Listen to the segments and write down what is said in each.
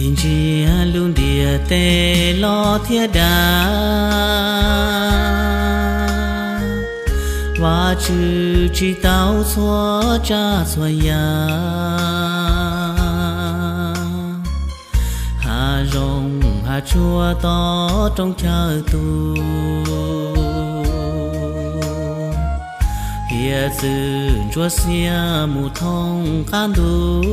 Ntsiag lub ntiaj teb los thiab dav, Vajtswv tsis tau txhua tsav txhua yam. Hav zoov hav tsuag toj roob chaw tus, hiav txwv ntsuab xiab mus thoob qab ntuj.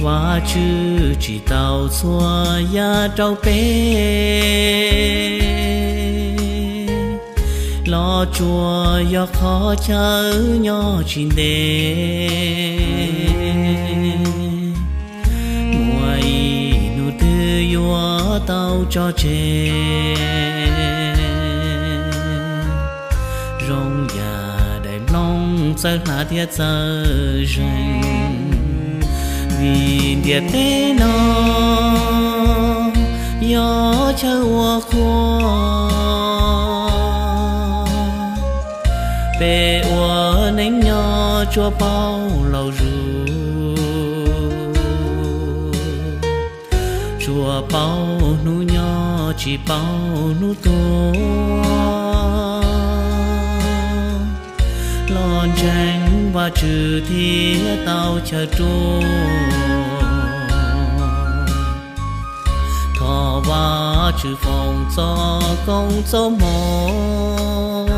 Vajtswv tsis tau txhua yam rau peb, los tsuas yog qhov chaw nyob tsis ntev. Muaj ib hnub twg yuav tau tso tseg, zoo yam daim nplooj txawj hlab thiab txawj zeeg. Vim ntiaj teb no yog chaw ua qhua, peb ua neej nyob tsuas paub laus zus, tsuas paub hnub nyob tsis paub hnub tuag. Los ntseeg Vajtswv thiaj tau chaw ruaj. Thov Vajtswv foom txoj koob txoj hmoov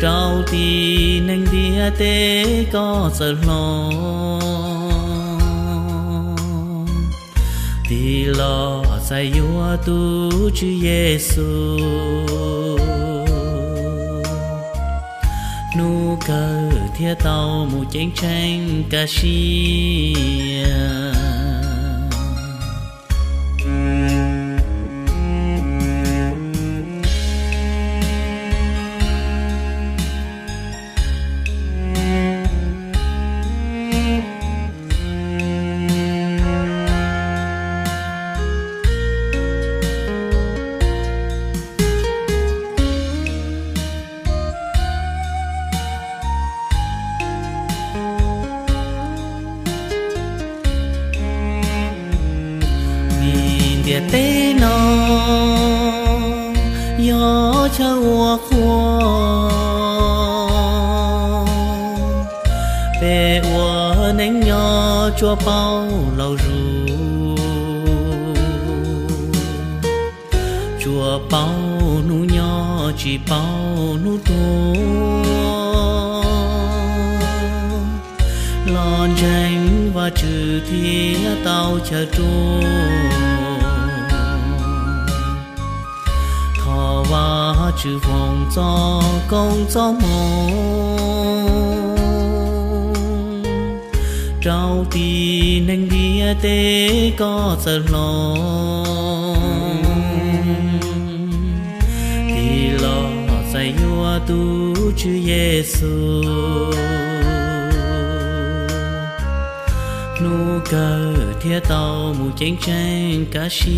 rau tib neeg ntiaj teb koj txawm hloov. Tig los txais yuav tus Tswv Yexus, hnub kawg thiaj tau mus ceeb tsheej kaj siab. Vim ntiaj teb no yog chaw ua qhua, peb ua neej nyob tsuas paub laus zus, tsuas paub hnub nyob tsis paub hnub tuag. Los ntseeg Vajtswv thiaj tau chaw ruaj. Thov Vajtswv foom txoj koob txoj hmoov rau tib neeg ntiaj teb koj txawm hloov. Tig los txais yuav tus Tswv Yexus, hnub kawg thiaj tau mus ceeb tsheej kaj siab.